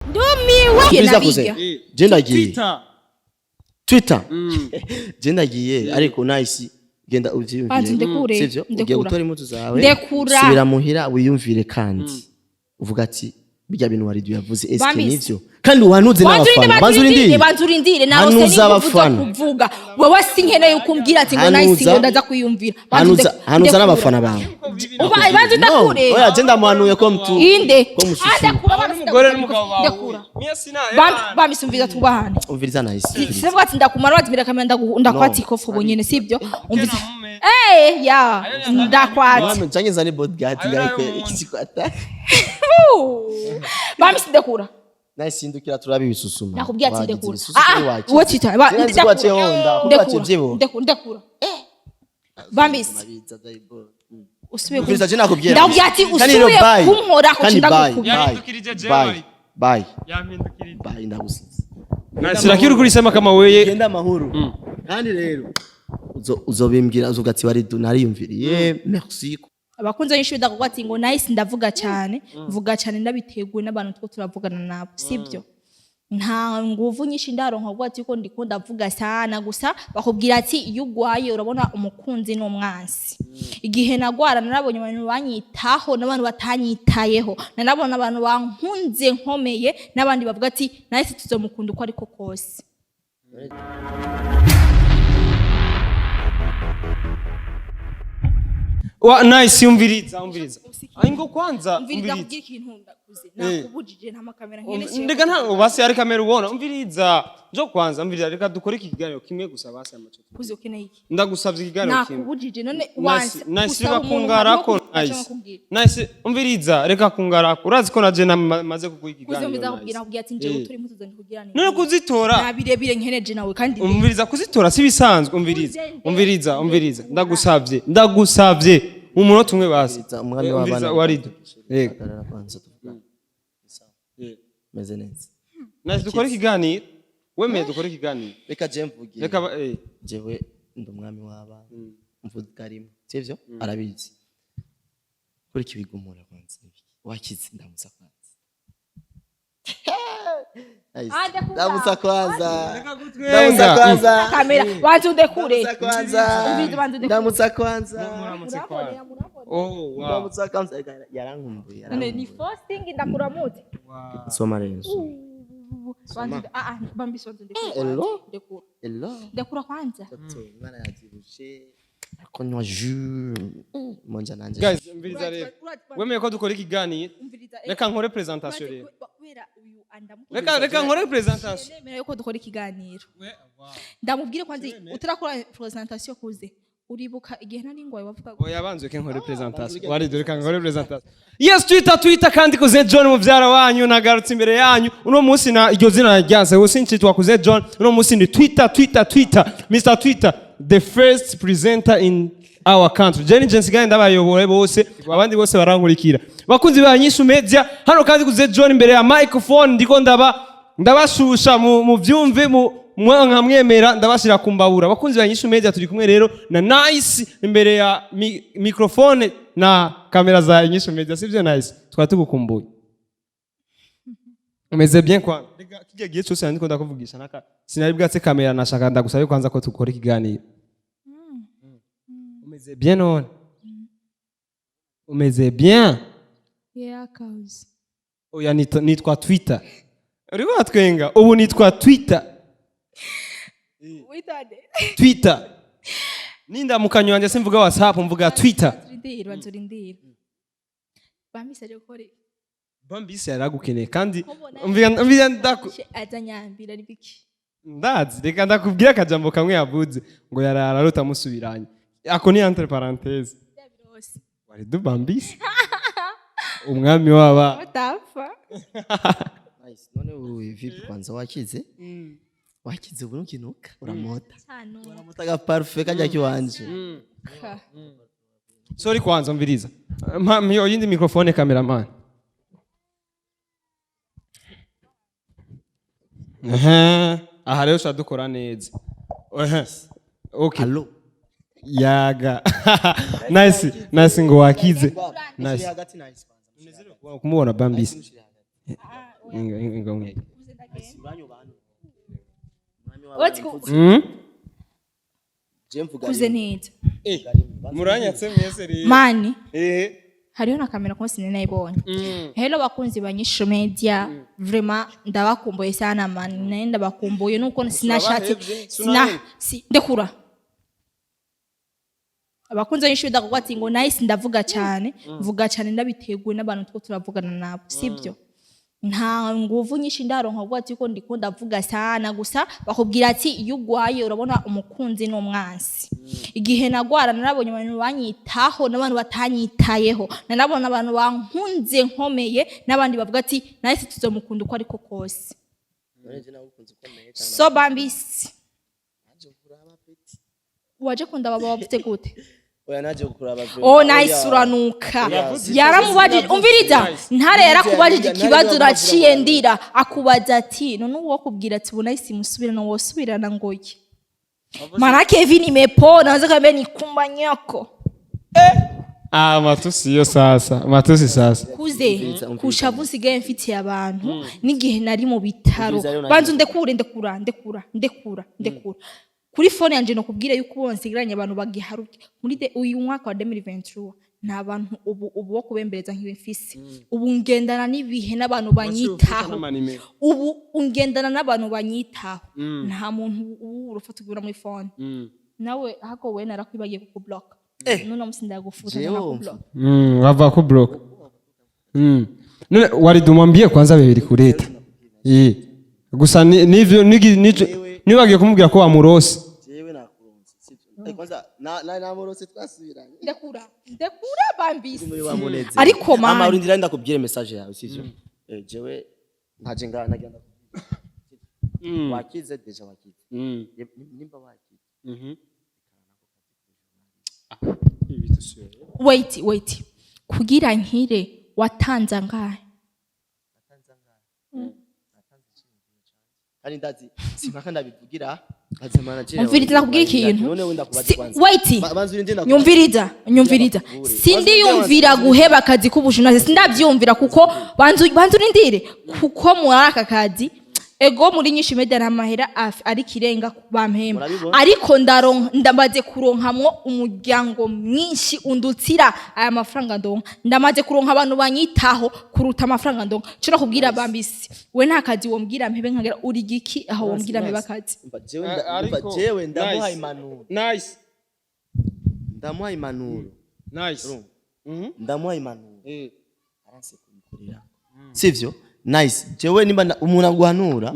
Ndumiwe. Umviriza kuze. Nabiga. Je ndagiye. Twitter. Twitter. Je ndagiye, ariko Nice, genda uvyiyumvire. Banza ndekure, Sivyo? Ugiye ndekura. gutora impuzu zawe. Ndekura. Subira muhira wiyumvire, kandi uvuga ati bijya bintu waridu yavuze, eske Bambise. nivyo? Kandi uhanuze n'abafana. Banza urindire, banza urindire, narose Hanuza n'inguvu zo abafana. kuvuga. Wewe sinkeneye ukumbwira ati ngo Nice, Hanuza. ngo ndaza kwiyumvira. Banza Hanuza, hanuza ndekura. n'abafana bawe. Uba banza No, udakure. oya, je ndamuhanuye ko mtu Inde. ko mususu. Ah, ndekura, bana, Umugore n'umugabo bawe. ndekura. Mie sina. Bamisumviza, tubahane. Umviriza Nice. Sivyo ati ndakumara watimira kamera, ndakwata ikofu bunyene, sivyo? Umviza. mume. Eh, ya, ndakwata. Mama ncange nzane bodyguard Ayo ngayikwe nayo. ikikwata. Bamisi, ndekura. Nice, hindukira turabe ibisusuma. Nakubwiye ati Wagize ndekura. ibisusu Ah, kuri ah, wacu. wowe Twitter, Sinzi ko waciye honda, ko waciye vyibuha. ndekura, ndekura. Bambisi, usubiye Umviriza, je nakubwiye. Ndakubwiye ati Kandi rero usubiye bye. kunkora ko Kandi bye, ndagukubita. bye, Yampindukirije jewe. bye, bye, Yampindukirije. bye, ndagusize. Nice, lakini uri kama weye. Genda amahoro. Kandi rero uzobimbwira, uzovuga ati waridu nariyumviriye, merci. Abakunzi benshi bidakuvuga ati ngo Nice ndavuga cyane, mvuga cyane ndabiteguye n'abantu two turavugana nabo, sibyo? Nta nguvu nyinshi ndaronka kuvuga ati ko ndiko ndavuga sana, gusa bakubwira ati iyo ugwaye urabona umukunzi n'umwansi. Igihe nagwara narabonye abantu banyitaho n'abantu batanyitayeho, narabona abantu bankunze nkomeye n'abandi bavuga ati Nice tuzomukunda uko ariko kose. Wa Nice, umviriza, umviriza. Ingo kwanza umviriza umviriza. Kugira ikintu ndakuze nakubujije, nta makamera nkeneye. Ndega nta basi ari kamera ubona. Umviriza. Njo kwanza umviriza, reka dukore iki kiganiro kimwe gusa basi amaco. Kuze ukeneye iki? Ndagusavye ikiganiro kimwe. Nakubujije none. Nice, Wanse Nice, gusaba reka umuntu kungarako hariho Nice. kugira Nice, umviriza, reka kungarako. Urazi ko naje namaze kuguha kuze ikiganiro. umviza Nice. kubwira, kubwira ati njewe Eh. turi impuzu zanjye kugira ni None kuzitora. nta birebire nkeneje nawe kandi Umviriza, kuzitora si bisanzwe, umviriza. Kuze Umviriza, umviriza. Ndagusavye, ndagusavye. Umunota umwe basi. Umviriza, umwami Eh, umviriza, w'abana. Waridu. Yego. Hagarara kwanza tuvugane. Sawa. Meze neza. Nice, dukore ikiganiro. Wemeye dukore ikiganiro. Reka je mvuge. Reka Jewe ndi umwami w'abana. Mvuga rimwe. Sivyo? Arabizi. Kuri kibigumura kwanza. Wakize, ndamutsa kwanza. Nice. Ah, ndakunda. Ndamutsa kwanza. Gutwenga. Ndamutsa kwanza. Kamera, banza udekure. Ndamutsa kwanza. Umviriza, banza udekure. Ndamutsa kwanza. Muramutse kwanza. Oh, wow. Ndamutsa kwanza. Yarankumbuye. None ni Yarankumbuye. forcing, ndakuramutse. Soma rero. Banza, ah ah, bambisi, banza udekure. Hello? Ndekura. Hello. Ndekura kwanza. Toto, umwana yabyibushe. Kunywa jus. Monja nanje. Guys, umviriza rero. Wemeye ko dukora ikiganiro. Umviriza, Reka nkore presentation rero. Kubera uyu andamukunda. Reka nkore presentation. Nemera yuko dukora ikiganiro, ndamubwire kwanza utarakora presentation. Kuze uribuka igihe nari ngwaye wavuga Oya, banze ke nkore presentation. Wari dore, reka nkore presentation. Yes, Twitter, Twitter, kandi kuze John muvyara wanyu nagarutse imbere yanyu. Uno munsi na iryo zina ryanse, usi ncitwa kuze John. Uno munsi ni Twitter, Twitter, Twitter. Mr Twitter, the first presenter in our country. Jenny Jensigaye ndabayobora bose, abandi bose barankurikira. Bakunzi ba Nyishu Media, hano kandi kuze John imbere ya microphone ndiko ndabashusha mu vyumve mu nkamwemera ndabashira kumbabura. Bakunzi ba Nyishu Media, turi kumwe rero na Nice imbere ya microphone na kamera za Nyishu Media, sivyo Nice? Twari tugukumbuye. Umeze bien kwa rega kijya gihe cyose ndiko ndakuvugisha naka sinari bwatse kamera, nashaka ndagusabe kwanza ko tukora ikiganiro. Umeze bien none? Umeze bien? Yeah, cause Oya, nitwa Twitter, uriko uratwenga, ubu nitwa Twitter. witade. Twitter nindamukanyo wanjye, simvuga WhatsApp, mvuga Twitter. Banzurindira, banzurindira, bamisaje gukora iki? Bambise yaragukeneye kandi. Kubona- Umvira ndaku Azanyambira ni biki? Ndazi, reka ndakubwira akajambo kamwe yavuze ngo yarara rutamusubiranye, ako ni entre parenthèse. Byabirose. Wari dubambise umwami w'aba Batapfa. Nice. None ubu vipi kwanza, wakize? Wakize ubu nukinuka uramota. Cyane. Uramota ga parfait kajya kiwanje. Sorry, kwanza umviriza. Mpa mpa yindi microphone, cameraman. Ehe, aha rero ushobora dukora neza. Ehe. Okay. Hello. Yaga Nice, Nice, ngo wakize Nice. Hagati Nice kwanza. Kumubona Bambisi. Ingo mwe. Uretse Je mvuga kuze rimwe. neza. Muranyatse mwese rero. Mani, Eh. hariho na kamera kuma sinayibonye. Hello bakunzi ba Nyisho Media, vraiment ndabakumbuye sana mani, naye ndabakumbuye nuko sinashatse Turabahevye, sina sunahevye. si, ndekura. Abakunzi ba Nyisho Media kuko ati ngo nice, ndavuga cyane, mvuga cyane ndabiteguye n'abantu two turavugana nabo, sibyo? Nta nguvu nyinshi ndaronka kuko ati ko ndiko ndavuga sana, gusa bakubwira ati iyo ugwaye urabona umukunzi n'umwansi. Igihe nagwara narabonye abantu banyitaho n'abantu batanyitayeho, narabona abantu bankunze nkomeye n'abandi bavuga ati nahise tuzomukunda uko ariko kose. None je nagukunze ukomeye cyane. So bambisi, Naje kuraba peti. waje kunda baba wavuze gute? Oya, naje kuraba vraiment. Oh nice. Oya. Uranuka. Yavuze Yaramubajije, umviriza, ntare yarakubajije Ntare ikibazo, yavuze uraciye ngo- ndira akubaza ati none uwo kubwira ati ubu nahise musubirana, wosubirana ngoye manake hivi nimepona, naweza kuambia ni kumbanyako. Ah, matusi yo sasa. Matusi sasa. Kuze Umviriza, umviriza. kushavu nsigaye mfitiye abantu n'igihe nari mu bitaro. Umviriza rero nanjye. Banza ndekure, ndekura, ndekura, ndekura, ndekura kuri phone yanje, no kubwira yuko ubu nsigaranye abantu bagiharuke muri uyu mwaka wa 2023, nta bantu ubu bo kubembereza nk'ibi mfise. Ubu ngendana n'ibihe n'abantu banyitaho. N'amanimero. Ubu ungendana n'abantu banyitaho, nta muntu ubu urufata ugura muri phone nawe hako we narakwibagiye kukublock, none musi ndagufuta. Jewe Ndakublock. Wava ku block. None Waridu, mwambie kwanza bibiri kuleta. Eh. Gusa nivyo nigi nibagiye kumubwira ko wamurose. Jewe nakuronse, sivyo? Eh, kwanza na namurose twasubiranye. Ndekura, ndekura bambisi. Muri wa munezero. Ariko Ama man, urindira ndakubwire message yawe, sivyo? Eh, jewe ntaje ngaha nagira ndakubwire. Wakize déjà, wakize. Nimba wakize. Wait, wait, kugira nkire watanze angahe? Kandi ndazi simpaka ndabivugira nkaza manager. Umviriza, nakubwira ikintu. None we ndakubaza kwanza. Wait. Banza urindire ndakubaza. Nyumviriza, nyumviriza. Ndakubure. Sindiyumvira guheba akazi k'ubujunasi, sindabyiyumvira kuko banza urindire, kuko muri aka kazi ego muri Nyinshi Media nta mahera ari ikirenga bampemba. Murabibona? Ariko ndaronka, ndamaze kuronkamwo umuryango mwinshi undutsira aya mafaranga ndonka, ndamaze kuronka abantu banyitaho kuruta amafaranga ndonka. Cyo nakubwira bambisi, we nta kazi wombwira mpebe nkagera uri giki aho wombwira mpebe akazi? Umva, jewe umva, jewe ndamuha impanuro. Nice. Ndamuha impanuro. Nice. Urumva? Ndamuha impanuro. Eh. Aranse kubikorera, sivyo? Nice, jewe nimba umuntu aguhanura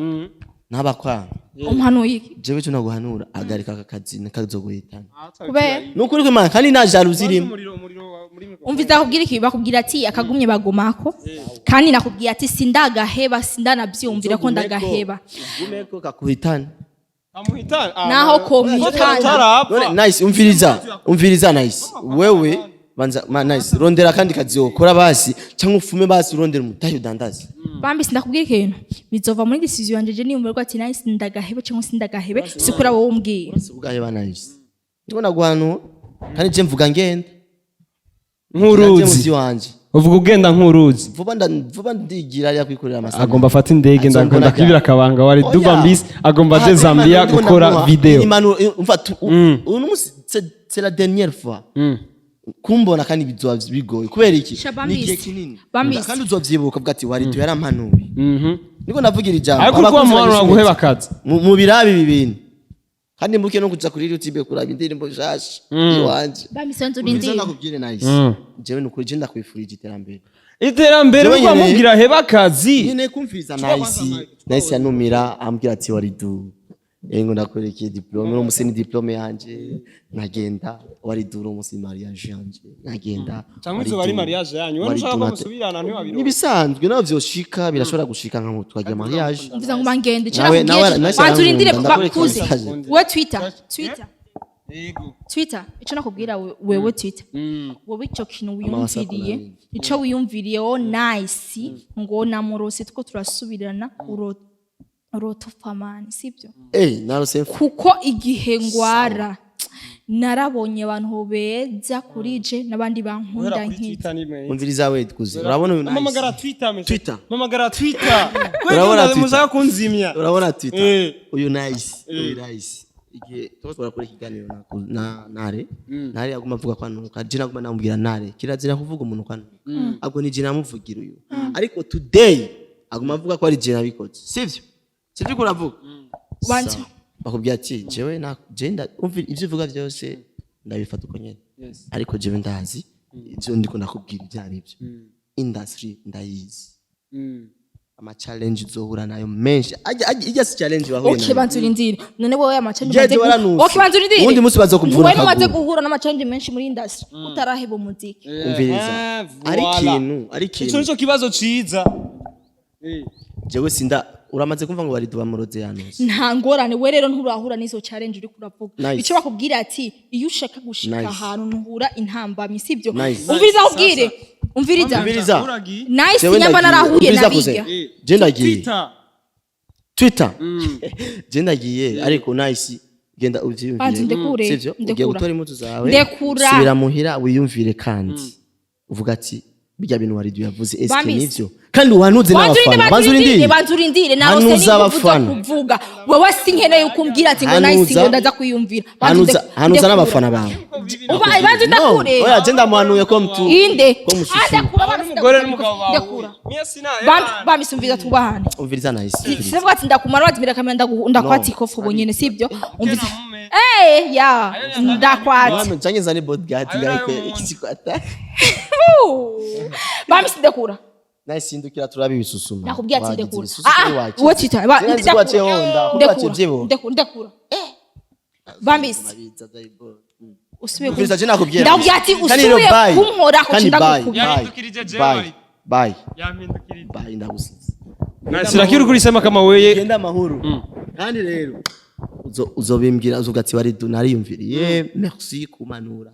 ntabakwanga. Umpanuye iki? Jewe cyo naguhanura, agarika aka kazi nikazoguhitana. Kubera? Nukuri kw'Imana, kandi nta jalousie irimo. Umuriro, umuriro muri mikoro. Umviza, akubwira iki? Bakubwira ati akagumye bagumako, kandi nakubwiye ati sindagaheba, sindanabyumvira ko ndagaheba. Ugumeko kakuhitana. Amuhitana. Naho komihitana. Utarapfa. None nice, umviriza, umviriza nice, wewe banza ma nice, rondera kandi kazi wokora basi, cyangwa ufume basi urondera umutahe udandaze. Bambisi, ndakubwira ikintu, bizova muri decision yanje. Je niyumvira ko ati nice ndagahebe cyangwa sindagahebe, sikura wowe umbwiye. Ugaheba nice, ndiko naguhanura kandi je mvuga ngenda Nk'uruzi. wanje. Uvuga ugenda nk'uruzi. Vuba vuba ndigira ariya kwikorera amasanamu. Agomba afate indege. Azombona Ndakunda kwibira akabanga wari Oya. Duba mbisi agomba aje Aha, Zambia impanuro gukora ndamuha. video. Impanuro, umva, uyu munsi c'est la dernière fois kumbona, kandi bizoba bigoye kubera iki? Sha Ni Bambisi. igihe kinini. Bambisi. Kandi uzovyibuka uvuga ati wari yarampanuye, niko navugira ijambo. Ariko uko Abakunzi wamuhanura ba guheba akazi. Mu birabi ibi bintu, kandi mbuke no kuja kuri YouTube kuraba indirimbo nshasha iwanje. Bambisi, nzu Umviriza, urindire. ndakubwire nice, jewe nukuri je ndakwifurije iterambere. Iterambere. Jewe Uko wamubwira heba akazi. Nyene kumviriza nice, nice yanumira ambwira ati waridu ngo ndakwerekeye diplôme, uno musi ni diplôme yanje nkagenda, waridu uno musi mariage yanje nkagenda. Cyangwa izuba ari mariage yanyu, wowe Waridu ntushaka ko musubirana, ntiwabironka. Nibisanzwe nawe vyoshika, birashobora gushika nka tukagira mariage. Umviza ngo mangende cyo Nawe nakubwiye nice banza urindire. arankunda, ndakwereka Bakuze. message. We Twitter, Twitter, Yego. Twitter, ico nakubwira wewe Twitter, wowe ico kintu wiyumviriye, Amawasa. ico wiyumviriye o nice ngo namurose two turasubirana, urota upfa mani, sibyo? Eh, narose. Kuko igihe ngwara Narabonye abantu beza kuri je n'abandi bankunda nk'izi. Umviriza we kuze, urabona uyu Mamagara Nice. Twitter mese. Twitter. Mamagara Twitter. Urabona Kweli Twitter. mushaka kunzimya. Urabona Twitter. Uyu Nice, uyu Nice, igihe tuba turakora ikiganiro na Nare, Nare yaguma avuga ko anuka, je naguma namubwira: "Nare, kirazira kuvuga umuntu ko anuka." Ahubwo ni je namuvugira uyu, ariko today aguma avuga ko ari je nabikoze. Sivyo? Sivyo ko uravuga? Banza. Sawa. Bakubwira ati jewe na je umva, ivyo uvuga byose ndabifata uko nyene, ariko jewe ndazi ivyo ndiko ndakubwira ibyo ari byo. Industry ndayizi, ama challenge uzohura nayo menshi. Ijya si challenge wahuye Okay, nayo. banza urindire. None wowe ama challenge Jeje waranutse. Okay, banza urindire. Uwundi munsi bazokuvuna Wowe umaze akaguru. guhura n'ama challenge menshi muri industry, utaraheba umuziki. Umviriza, ari ikintu, ari Ico ikintu. nico kibazo ciza. Jewe sinda, uramaze kumva ngo bariduba muroze yanose? Nta ngorane. We rero nturahura n'izo challenge uri kuravuga. Nice. Icyo bakubwira ati iyo ushaka gushika Nice. ahantu ntuhura intambamyi, sibyo? Nice. Umviriza, akubwire, umviriza. Umviriza. Uragiye. Nice. Jewe Nyamba ndagiye. narahuye Umviriza kuze. nabiga. Je ndagiye. Twitter. Twitter, je ndagiye, ariko Nice, genda uvyiyumvire. Banza ndekure, Sivyo? Ugiye ndekura. gutora impuzu zawe. Ndekura. Subira muhira wiyumvire, kandi uvuga ati bijya bintu waridu yavuze, eske Bambise. nivyo? Kandi uhanuze Banza urindire, n'abafana. banza urindire, banza urindire. Narose Hanuza n'inguvu zo abafana. kuvuga. Wewe sinkeneye ukumbwira ati ngo Nice Hanuza. ngo ndaza kwiyumvira. Banza Hanuza, hanuza ndekura. n'abafana bawe. Banza No, ndakure. oya, je ndamuhanuye ko mtu Inde. ko mususu. Ah, ndakura bana. Umugore n'umugabo bawe. Ndakura. Mie sina. Bamisumviza, tubahane. Umviriza Nice, umviriza. Sivuga ati ndakumara wazimira kamera, ndakwata No. ikofu ubu nyene, sibyo? Umviriza. mume. Ya ndakwata. Mama, canke nzane bodyguard. Ayo nayo Ngayikwe umuntu. ikizikwata. Bamisi, ndekura. Nice, hindukira turabe ibisusuma. Nakubwiye ati Wagize ndekura. ibisusu Ah, kuri ah, wacu. uwo twita Sinzi ko waciye honda, ko waciye vyibuha. ndekura, ndekura. Bambisi, usubiye Umviriza, je nakubwiye. Ndakubwiye ati Kandi rero usubiye bye. kunkorako Kandi bye, ndagukubita. bye, Yahindukirije jewe. bye, bye, Yampindukirije. bye, ndagusize. Nice, rakiri kuri sema kama weye. Genda amahoro. Kandi rero uzobimbwira, uzovuga ati wari nariyumviriye, merci kumanura.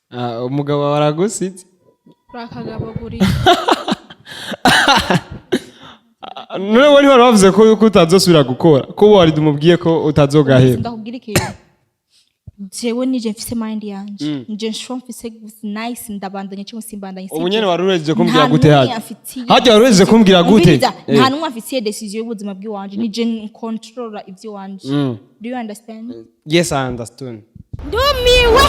Ah, umugabo wawe aragusitse. Urakagabagurira. None wowe ntiwari wavuze ko yuko utazosubira gukora, ko wari umubwiye ko utazogaheba? Ndakubwira ikintu: jewe nije mfise mind yanje, nije nsho mfise Nice, ndabandanye cyangwa simbandanye. Ubu nyene wari urejeje kumbwira Nta gute? n'umwe Hajya amfitiye hajya wari urejeje kumbwira gute? Umviriza, nta n'umwe afitiye decision y'ubuzima bw'iwanje, nije nkontorora iby'iwanje. Do you understand? Yes, I understand. Ndumiwe.